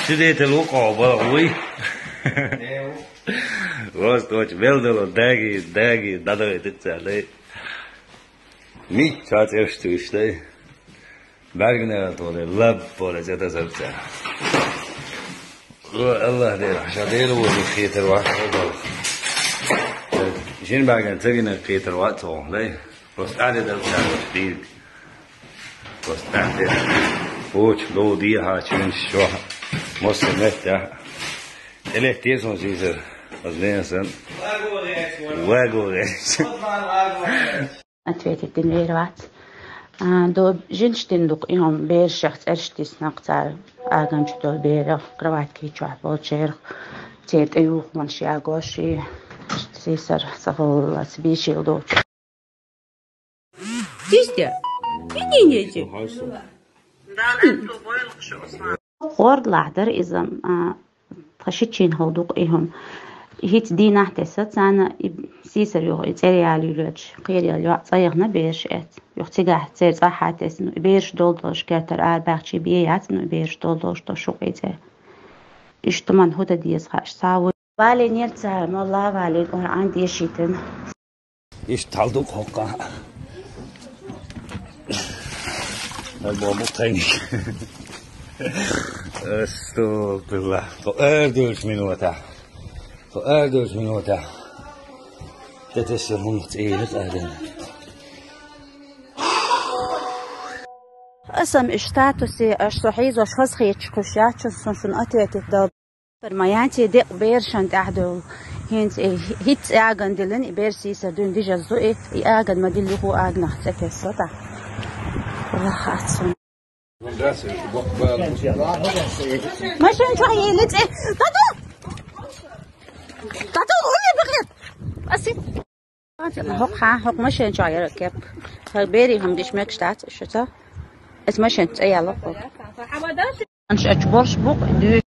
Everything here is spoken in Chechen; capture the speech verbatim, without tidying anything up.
Сидетел вукъо бала вуй. Вос точ белдало даги, даги, дадаве дицале. Мичча цӀерш туьшдай. БӀаргнера толе, лаб поле, цӀе дазар цӀа. О, Аллах Дела, ша Дела вожу хетар вац, о, Дала. Жин бӀарган цагина хетар вац, о, дай. Просто аде дар цӀа, дирг. Просто аде. Оч, ло, ди, ха, чин, шо. Мосса метта. Эле тезон зизер. Аз не сан. Вагу, вагу. Ответить дин вер вац. А, до жинш дин дук, и хьон бершах цӀерш диснакъ цар, аган чу дол берах, кроватьки чохь болчерах, церан тӀе юхманаш ягош, и сийсар ца хӀаллац, бийшил доцу. Тиштя? Иди, иди. ГӀордалахь дара иза, а, тхан шичийн хала дукха и хӀума. ХӀинца дийнахь тесна, царна и сийсар юха, и цӀеръяла юьллуьйтуш, кхеръяла йоӀ цӀа яхна бераш эцна. Юха цигахь церан цӀахь а тесна, ну, и бераш долу долуш кертара ара баьхчи бен яц, ну, и бераш долу долуш до шух и цӀе. Иштта туман хӀу дан деза хаьаш, цхьа а ву. Валийнера цара, молла а валийна, Къуръан дешийтина. Иштта хьал ду хӀокху. Ай, бо, бу тайник. Астагфируллах. Тхо ардуьйчу минотахь. Тхо ардуьйчу минотахь. Де тесса хӀума цӀийла цӀа дина. Аса-м и статусе аша со хьийзош хазахеташ кхуьш яц, сон шуна ответить дала. Пар ма янти декъ берашан тӀаьхьа девлла. ХӀинца и хӀитта цӀе аган диллина, и бер сийсар дуьйна дижаззу и, и аган ма дилла юху аганах цӀе тесса тӀаккха. Аллах аццун. Машен чохь елли цӀе. Даду! Даду, уни бакъет! Аси. ХӀокху хьан, хӀокху машен чохь яра кеп. ХӀара берийн хӀума диш мегаш дац, шу ца? Эс машен цӀе яла хӀокху. Анш ач борш букъ, дуьйш.